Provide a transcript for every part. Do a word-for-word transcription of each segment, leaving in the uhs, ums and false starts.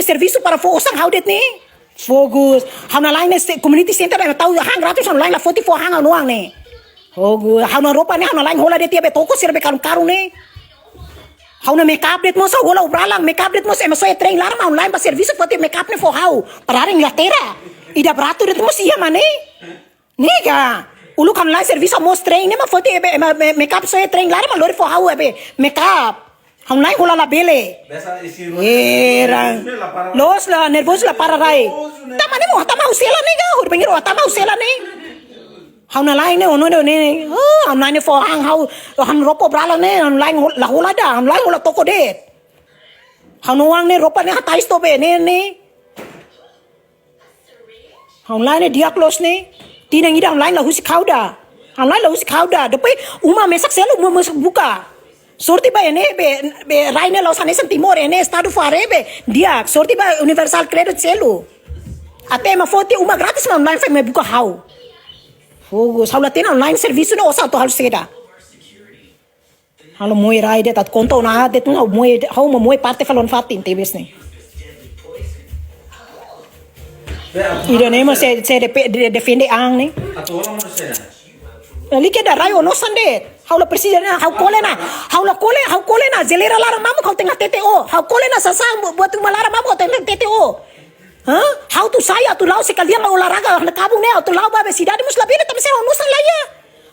servisu para fó osan ha'u de'it ne'e. Fokus. Ha'u-nia la'en ne'e se-, community center ne'e tau han gratis, ha'u-nia la'en la foti fó han ha'u-nia oan ne'e. Fokus. Ha'u-nia roupa ne'e ha'u-nia la'en hola de'it iha be toko sira be karun-karun ne'e. Ha'u-nia makeup de'it mós ha'u hola obralan, makeup de'it mós ema soe train laran mak ha'u-nia la'en ba servisu foti makeup ne'e fó ha'u. Para haree Inglaterra. Ida baratu de'it mós iha mak ne'e. Ne'e ka, uluk ha'u-nia la'en servisu mós train ne'e mak foti ebe, ema, me-, makeup soe train laran mak lori fó ha'u ebe makeup. Ha'u-nia la'en hola labele. Biasa isi rumah. Era. Nervozu la para. Loos la, nervozu la para rai. Nervozu ne'e. Tama ne'e mo, tama ha'u sela ne'e ka, hur bengiro, tama ha'u sela ne'e. Ha'u-nia la'en ne'e, ono ne'e, ne'e. Oh, ha'u-nia la'en ne'e fó han ha'u, ha'u-nia roupa obralan ne'e, ha'u-nia la'en hol-, la hola ida, ha'u-nia la'en hola toko de'it. Ha'u-nia oan ne'e roupa ne'e hatais to'o be ne'e, ne'e. Ha'u-nia la'en ne'e di'ak loos ne'e. Tinan ida ha'u-nia la'en la husik ha'u ida. Ha'u-nia la'en la husik ha'u ida. Depois uma mesak selu, uma mesak buka. Sorte ba ne'e be, be rai ne'e la'ós hanesan Timor, ne'e estadu fó haree be. Di'ak, sorte ba universal credit selu. Até ema foti uma gratis mak ha'u-nia la'en fó mai buka ha'u. Fokus, ha'u la hatene ha'u-nia la'en servisu ne'e osan atu halo saida. Halo moe rai de'it, atu konta ona de'it, ha'u moe, ha'u moe parte falon fatin tebes ne'e. Ida-ne'e mak sei, sei depe-, de-, defende an ne'e. Atu hola mós sei. Liga ida rai ona osan de'it. Ha'u la presiza ona, ha'u kole ona. Ha'u la kole, ha'u kole ona. Jeleira laran mamuk ha'u tenke hatete ó. Ha'u kole ona sasán bu-, buat uma laran mamuk ha'u tenke hatete ó. Hah? Ha'u atu sai, atu la'o sekalian olahraga ha'u-nia kabun ne'e, atu la'o ba be sidade mós labele, tanba sá ha'u-nia osan laiha.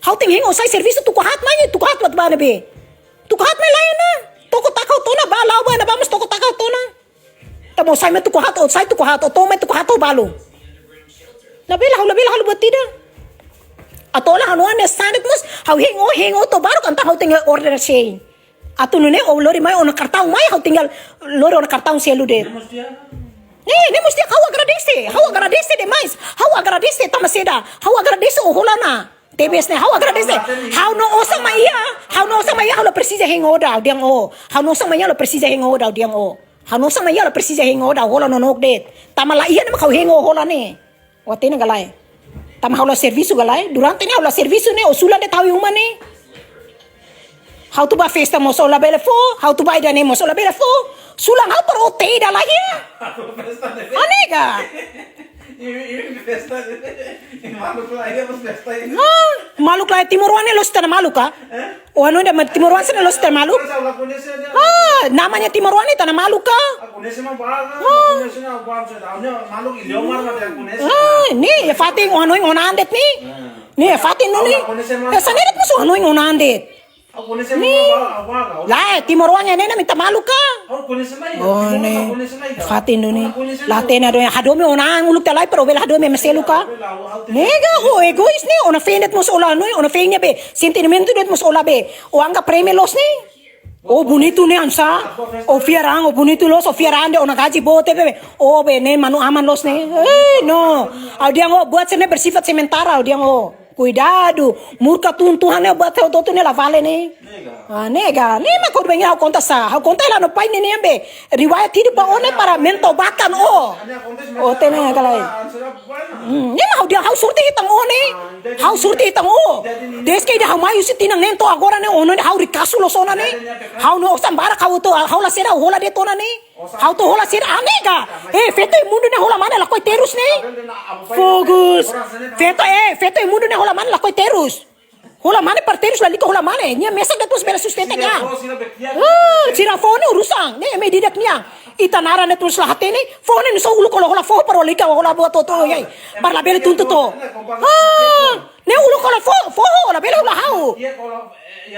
Ha'u tenke hein ó sai servisu tuku haat mai, tuku haat buat ba ne'ebé. Tuku haat mai laiha ona. Toko taka hotu ona, ba la'o ba ne'ebá mós toko taka hotu ona. Tanba ó sai mai tuku haat, ó sai tuku haat, ó to'o mai tuku haat ó balun. Labele, ha'u labele halo buat ida. Atu hola ha'u-nia oan ne'e sá de'it mós, ha'u hein ó, hein ó to'o baruk entaun ha'u tenke order sein. Atu nune'e ó lori mai ó-nia kartaun mai, ha'u tinggal lori ó-nia kartaun selu de'it. Ne'e, ne'e mós di'ak, ha'u agradese, ha'u agradese demais, ha'u agradese tanba saida, ha'u agradese ó hola ona. Tebes ne'e, ha'u agradese. Ha'u-nia osan mak iha, ha'u-nia osan mak iha, ha'u la presiza hein ó ida, ha'u dehan ó. Ha'u-nia osan mak iha, ha'u la presiza hein ó ida, ha'u dehan ó. Ha'u-nia osan mak iha, ha'u la presiza hein ó ida, ha'u hola nonook de'it. Tanba la iha ne'e mak ha'u hein ó hola ne'e. Ó hatene ka lae? Tanba ha'u la servisu ka lae? Durante ne'e ha'u la servisu ne'e, ó sulan de'it ha'u iha uma ne'e. Ha'u atu ba festa mós ó labele fó, ha'u atu ba ida-ne'e mós ó labele fó. Sulan ha'u para ó tee ida laiha. Festa ne'e. Ó nega. Imi, imi festa ne'e. Maluk laiha, festa ne'e. Ah, maluk laiha, timoroan ne'e loos ita-nia maluk ka? Eh? Ó hanoin dehan timoroan sira ne'e loos ita-nia maluk? Ah, namanya timoroan ne'e ita-nia maluk ka? Ah, ne'e iha fatin ó hanoin ona an de'it ne'e. Ne'e iha fatin duni. Hanesan ne'e de'it mós ó hanoin ona an de'it. Ne'e. Lae, timoroan ne'e ne'e ita-nia maluk ka? Oh, ne'e. Iha fatin duni. La hatene dehan hadomi ona an uluk tiha lai para ó bele hadomi ema seluk ka? Ne'e ka, ó egois ne'e, ó-nia feen de'it mós ó la hanoin, ó-nia feen ne'e be. Sentimentu de'it mós ó la be. Ó anggap premi loos ne'e. Ó bonitu ne'e hanesan. Ó fiar an, ó bonitu loos, ó fiar an de'it ó-nia gaji boot ne'ebé. Ó be ne'e manu aman loos ne'e. Eh, no. Ha'u dehan ó buat sira ne'e bersifat sementara, ha'u dehan ó. Kuidadu. Murka tun Tuhan ne'e buat hotu-hotu ne'e la vale ne'e. Ah, nega. Ne'e mak ha'u dehan ha'u konta sá. Ha'u konta hela no pai ne'e ne'e be. Riwayat hidup ba ó ne'e para mentobatkan ó. Ó hatene ka lae? Hmm, ne'e mak ha'u dehan ha'u sorte hetan ó ne'e. Ha'u sorte hetan ó. Deske ida ha'u mai husi tinan neen to'o agora ne'e ó hanoin ha'u rikasu loos ona ne'e. Ha'u-nia osan barak ha'u atu, ha'u la saida ha'u hola de'it ona ne'e. Ha'u atu hola saida, ah, nega. Eh, feto iha mundu ne'e hola mane lakohi terus ne'e. Fokus. Feto, eh, feto iha mundu ne'e hola mane lakohi terus. Hola mane para terus lalika hola mane. Nia mesak de'it mós bele sustenta nia. Ah, sira fó ne'e urusan. Ne'e ema ida-idak nian. Ita naran de'it mós la hatene. Fó ne'e nusá uluk hola, hola fó para lalika hola buat hotu-hotu, yai. Para labele tuntu to. Ah, ne'e uluk hola fó, fó labele hola ha'u. Ah.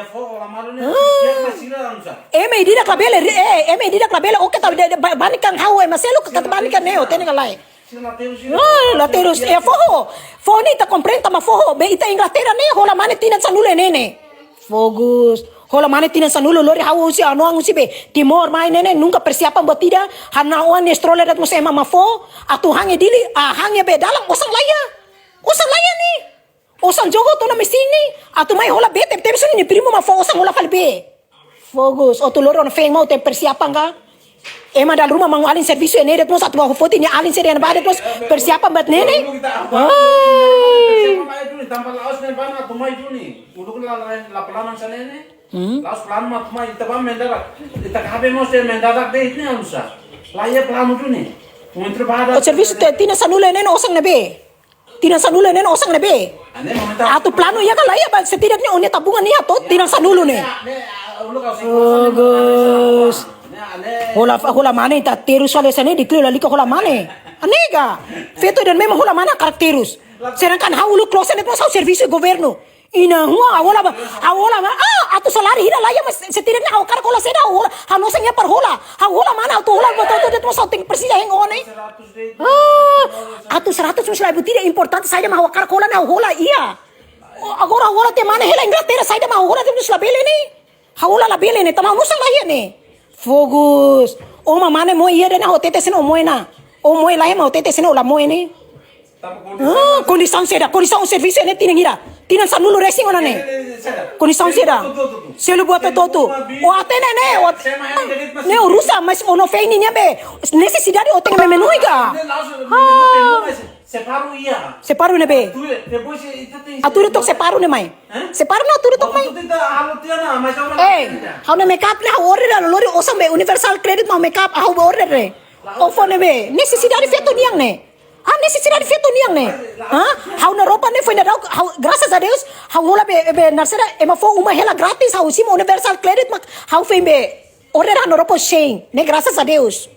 Ema ida-idak labele, eh, ema ida-idak labele. Oke, ta de, de, ba-, bandingkan ha'u ema seluk, ka bandingkan ne'e, ó hatene ka lae? Ah, la terus. Eh, fó. Fó ne'e ita komprende tanba fó. Be ita Inglaterra ne'e, hola mane tinan sanulu ne'e ne'e. Fokus. Hola mane tinan sanulu lori ha'u husi ha'u-nia oan husi be. Timor mai ne'e ne'e, nunka persiapan buat ida. Ha'u-nia oan ne'e stroller de'it mós ema mak fó. Atu han iha Dili, ah, han iha be dalan, osan laiha. Osan laiha ne'e. Osan jogo to'o ona mesin ne'e. Atu mai hola be, tebe-tebes nia primu mak fó osan hola fali be. Fokus, ó atu lori ó-nia feen mak ó tenke persiapan ka? Ema dala ruma mak alin servisu iha ne'e de'it mós atu ba foti nia alin sira iha ne'ebá de'it mós persiapan buat ne'e ne'e. Ai. Hmm. Laiha planu duni. Menteri bada. O servisu te tinan sanulu ne'e osan ne'ebé? Tinan sanulu ne'e osan ne'ebé? Atu planu iha ka laiha ba setidaknya ó-nia tabungan iha to tinan sanulu ne'e. Bagus. Hola, hola mane ita terus fali sene di klio lalika hola mane. Anega. Feto dan memang hola mane karakterus. Sedangkan ha'u uluk klosa ne'e mós ha'u servisu governu. Ina hua ha'u hola ba, ha'u hola mane, ah, atu saláriu hira laiha mas setidaknya ha'u hakarak hola saida ha'u hola, ha'u-nia osan iha para hola, ha'u hola mane atu hola ba atu atu de'it mós ha'u tenke presiza hein ó ne'e. Ah, atu seratus mós laiha buat ida importante saida mak ha'u hakarak hola ne'e ha'u hola iha. Oh, agora ha'u hola tiha mane hela Inglaterra saida mak ha'u hola tiha mós labele ne'e. Ha'u hola labele ne'e, tanba ha'u-nia osan laiha ne'e. Fokus. Ó mak mane moe iha de'it ne'e ha'u hatete hanesan ó moe ona. Ó moe laiha mak ó hatete hanesan ó la moe ne'e. Ah, kondisaun saida, kondisaun servisu ne'e tinan hira. Tinan sanulu resin ona ne'e. Kondisaun saida. Selu buat hotu-hotu. Ó hatene ne'e, ó hatene ne'e, ó rusa, mas ó-nia feen nian be. Nesesidade ó tenke memenuhi ka. Ah. Separu iha. Separu ne'ebé? Atu de'it took separu ne'e mai. Separu ne'e atu de'it took mai. Eh, ha'u-nia make up ne'e ha'u order la lori osan be universal credit mak make up ha'u order ne'e. Ó fó ne'ebé? Nesesidade feto nian ne'e. Ah, nesesidade feto nian ne'e. Hah? Ha'u-nia roupa ne'e foin dadauk, ha'u, graças a Deus, ha'u hola be, be naran saida, ema fó uma hela gratis, ha'u simu universal credit mak ha'u foin be order ha'u-nia roupa Shein. Ne'e graças a Deus.